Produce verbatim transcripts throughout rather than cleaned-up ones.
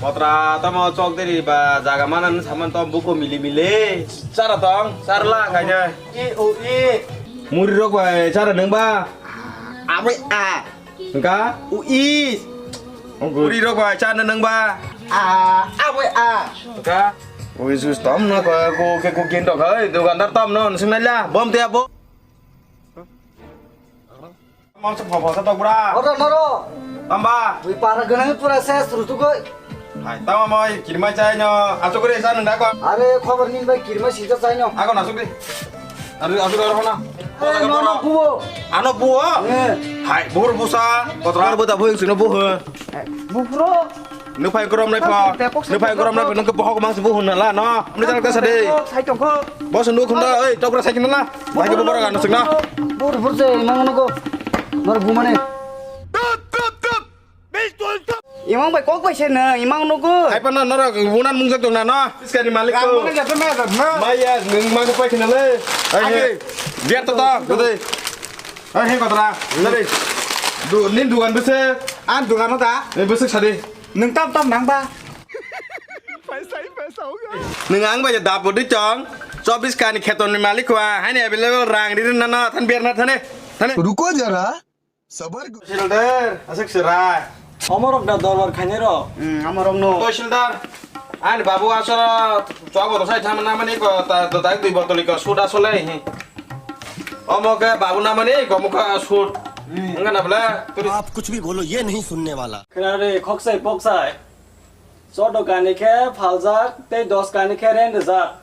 Kotra tamo chok deri ba jaga manan saman tom buko mili mili. Chara tong, charla khaina. I o i. Muri rok bai chara nang ba. Aboi a. Engka? U i. Muri rok bai chana nang ba. A, aboi a. Engka? Ui sus tom no ko ko ke ko kendo khai dukandar tom no sing nala bom te abo. Mangsa pha pha sa tok bra. Oro noro. Tamba. Ui para ganang pura ses rutu koi. Hai tama moi kirmai chai no. Asuk re sa nang da ko. Are khobor nin bai kirmai sinja chai no. Ako nasuk di. Aru asuk aro na. Eh, no, no, buo. Ano buo. Eh. Hai buhur busa. Kotor buta buhing sino buhur. Bufro. Nung phai gorom nai pho. Nung phai gorom nai pho, nung ke bohok mang se buhun na la, no? Amni jalan kasa de. Sai tongkho. Bos nung khunda, oi, tokra sai kina la. Bagi bubara kan sing na. Bur bur se imang nugo. Mar bumane. Imang bai kok bai se na, imang nugo. Hai pa na, nora bunan mung jak tong na, no? Iskani malik ko. Maya, nung mang pai kina le. Ai he. Biar to ta, gede. Ai he kotra. Nari. Du, nin dugan bese. An dugan ta. Eh, bese sadi. Nwng tam tam nang ba? Nwng ang bai da bodi chong. Chobis kani kheton ni malik wa. Hani available rang ri na na than ber na thane. Thane. Ruko jara. Sabar. Sildar, asik serai. Omorok da dorbar khainai ro. Hmm, amorok no. Toisildar. Ani babu asara chobor sai tham na mani ko ta ta dui botoli ko suda solai hi. Omo ke babu na mani ko muka sud. Enggak na bela. आप कुछ भी बोलो, ये नहीं सुनने वाला। Khna re, khoksai poksai. Chodo kani khe phaljak, tei dos kani khe ren rijak.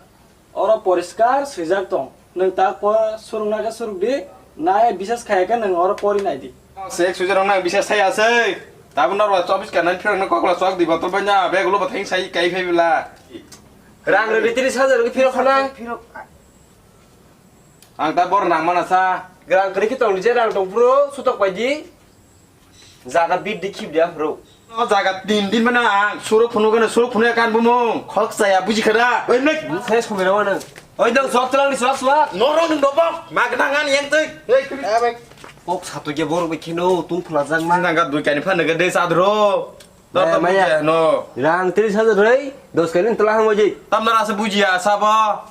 Oro poriskar swijak tong. Nwng tak po surungna khe suruk di, nai bises khaya khe nwng oro pori nai di. Sek suja rok nang bises thai asai. Tabuk norok chobis ka nai phirok nang kokla chok di botol bai na bag ulo bathang sai kai phai bela. Rang rwdi tris hajar rwdi phirok khana. Ang ta bor nang mana sa. Rang kwrwi khe tong di je rang tong phuru sutok pai di. Jaga bit di khip dia phuru. O jaga tin din mana ang suru phunu gana suru phunu kan bumung khok saya buji khara. Oi mek. Ses khumira wana. Oi dong sok tlang di sok sok. Norok nung dobok. Magna ngan yang tei. Hei. Kok sato je borok bai kheno tung phulajak ma. Nang ga dui kani phan ga de sadro. Maya, maya. No. Rang tris hajar rei, dos kani tla hang waji. Tamna rasa bujiya sabo.